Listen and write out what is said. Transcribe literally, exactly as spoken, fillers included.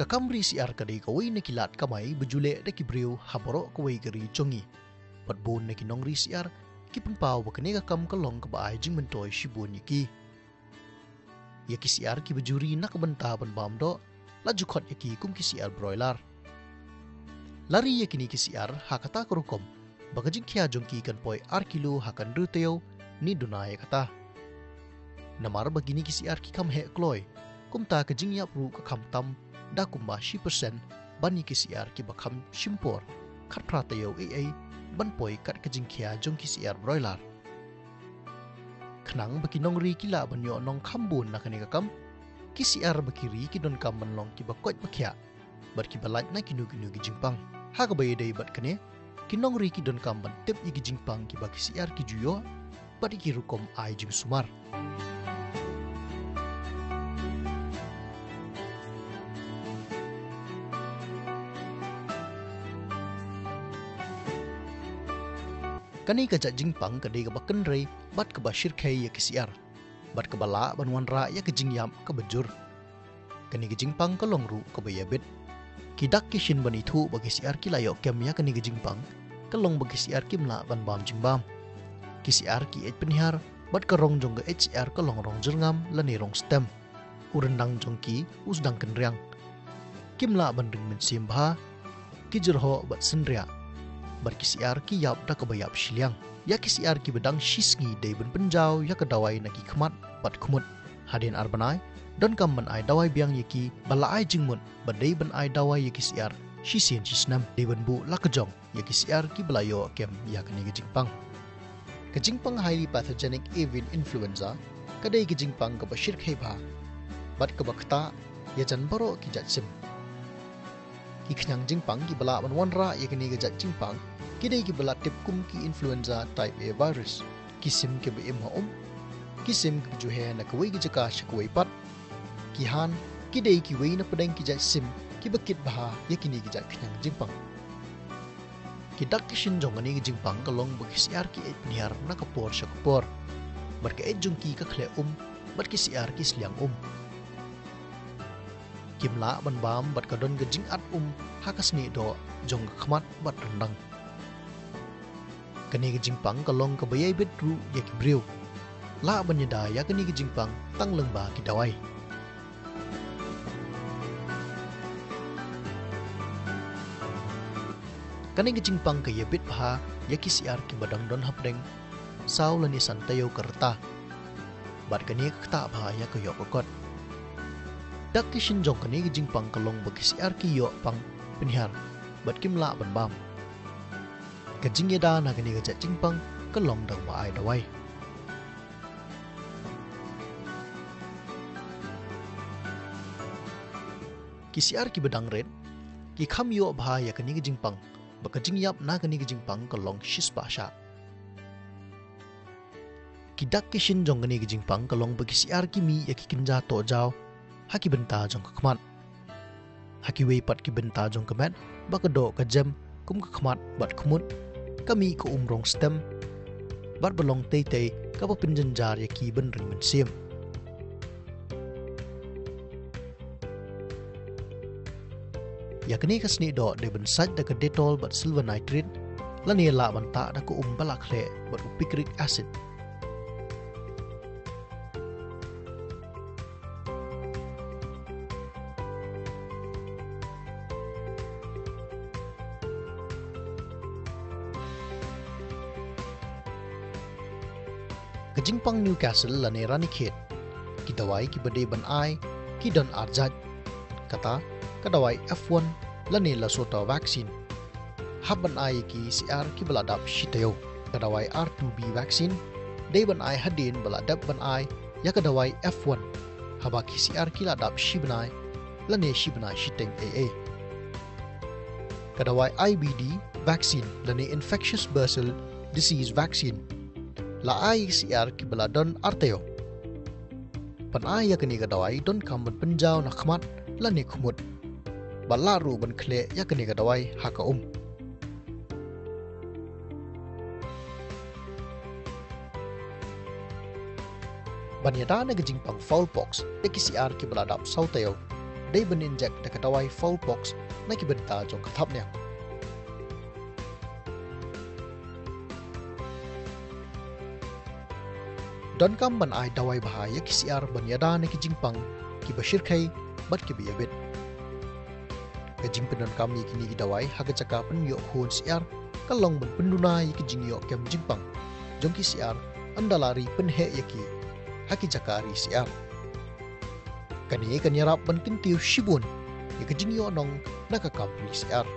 Ka kam ri syiar ka dei kawei na ki lad kamai ba ju leh da ki briew ha baroh kawei ka ri jong ngi. Bad bun na ki nongri syiar ki pynpaw ba kane ka kam ka long kaba ai jingmyntoi shibun ïa ki. Ïa ki syiar kiba ju ri na ka bynta ban bam doh, la ju khot ïa ki kum ki syiar broiler. La ri ïa kine ki syiar ha kata ka rukom ba ka jingkhia jong ki kan poi ar kilo ha ka hynriew taïew ne duna ïa kata. Namar ba kine ki syiar ki kham heh kloi, kumta ka jingïap ruh ka kham tam da kumba shi percent ban ïa ki syiar kiba kham shim por khatphra taïew ei ei ban poi kat ka jingkhia jong ki syiar broiler. Khnang ba ki nongri ki lah ban ïoh nongkham bun na kane ka kam, ki syiar ba ki ri ki donkam ban long kiba koit ba khiah bad kiba lait na kino kino ki jingpang. Ha kaba ïadei bad kane, ki nongri ki donkam ban tip ïa ki jingpang kiba ki syiar ki ju ïoh bad ïa ki rukom ai jingsumar. Kane ka jait jingpang ka dei kaba kynrei bad kaba shyrkhei ïa ki syiar, bad kaba lah ban wanrah ïa ka jingïap kaba jur. Kane ka jingpang ka long ruh kaba ïabit. Ki dak ki shin ban ithuh ba ki syiar ki la ïoh kem ïa kane ka jingpang ka long ba ki syiar kim lah ban bam jingbam. Ki syiar ki eit pynhiar bad ka rong jong ka eit syiar ka long rong jyrngam lane rong stem. U ryndang jong ki u sdang kynriang. Kim lah ban ring mynsiem bha, ki jyrhoh bad synriah. Bad ki syiar ki ïap da kaba ïap shiliang. Ïa ki syiar kiba dang shi sngi dei ban pynjaw ïa ka dawai na ki khmat bad khmut. Hadien ar bnai, donkam ban ai dawai biang ïa ki ba la ai jingmut ba dei ban ai dawai ïa ki syiar shisien shisnem. Dei ban buh la ka jong ïa ki syiar kiba la ïoh kem ïa kane ka jingpang. Ka jingpang highly pathogenic avian influenza ka dei ka jingpang kaba shyrkhei bha bad kaba ktah ïa jan baroh ki jait sim. Ki khñiang jingpang kiba lah ban wanrah ïa kane ka jait jingpang ki dei kiba la tip kum ki influenza type A virus. Ki sim kiba im ha um, ki sim kiba ju heh na kawei ka jaka sha kawei pat, ki han, ki dei kiwei na pdeng ki jait sim kiba kit bha ïa kine ki jait khñiang jingpang. Ki dak ki shin jong kane ka jingpang ka long ba ki syiar ki eit pynhiar na ka por sha ka por. Bad ka eit jong ki ka khleh um, bad ki syiar ki sliang um. Kim lah ban bam bad ka don ka jingat um ha ka snieh doh jong ka khmat bad ryndang. Kane ka jingpang ka long kaba ïaibit ruh ïa ki briew. Lah ban ïada ïa kane ka jingpang tang lyngba ki dawai. Kane ka jingpang ka ïabit bha ïa ki syiar kiba dang don hapdeng saw lane san taïew ka rta. Bad kane ka ktah bha ïa ka ïoh ka kot. Dak ki shin jong kane ka jingpang ka long ba ki syiar ki ïoh pang pynhiar bad kim lah ban bam. Ka jingïada na kane ka jait jingpang ka long da kaba ai dawai. Ki syiar kiba dang rit ki kham ïoh bha ïa kane ka jingpang, ba ka jingïap na kane ka jingpang ka long shispah shah. Ki dak ki shin jong kane ka jingpang ka long ba ki syiar ki mih ïa ki kynja tohjaw ha ki bynta jong ka khmat. Ha kiwei pat ki bynta jong ka met ba ka doh ka jem kum ka khmat bad khmut, ka mih ka um rong stem bad ba long tei tei kaba pynjynjar ïa ki ban ring mynsiem. Ïa kane ka snieh doh dei ban sait da ka Dettol bad silver nitrate, lane lah ban tah da ka um ba la khleh bad u picric acid. Ka jingpang Newcastle lane Ranikhet, ki dawai kiba dei ban ai ki don ar jait. Kata, ka dawai F one lane Lassota vaccine, hap ban ai ïa ki syiar kiba la dap shi taïew. Ka dawai R two B vaccine dei ban ai hadien ba la dep ban ai ïa ka dawai F one, haba ki syiar ki la dap shi bnai lane shi bnai shiteng ei ei. Ka dawai I B D vaccine lane infectious bursal disease vaccine, la ai ïa ki syiar kiba la don ar taïew. Ban ai ïa kane ka dawai donkam ban pynjaw na khmat lane khmut. Bad lah ruh ban khleh ïa kane ka dawai ha ka um. Ban ïada na ka jingpang fowl pox ïa ki syiar kiba la dap saw taïew, dei ban inject da ka dawai fowl pox na ki bynta jong ka thapniang. Donkam ban ai dawai bha ïa ki syiar ban ïada na ki jingpang kiba shyrkhei bad kiba ïabit. Ka jingpyndonkam ïa kine ki dawai ha ka jaka pynïoh khun syiar ka long ban pynduna ïa ki jingïoh kem jingpang jong ki syiar, ynda la ri pynheh ïa ki ha ki jaka ri syiar. Kane kan ïarap ban kyntiew shibun ïa ka jingïoh nong na ka kam ri syiar.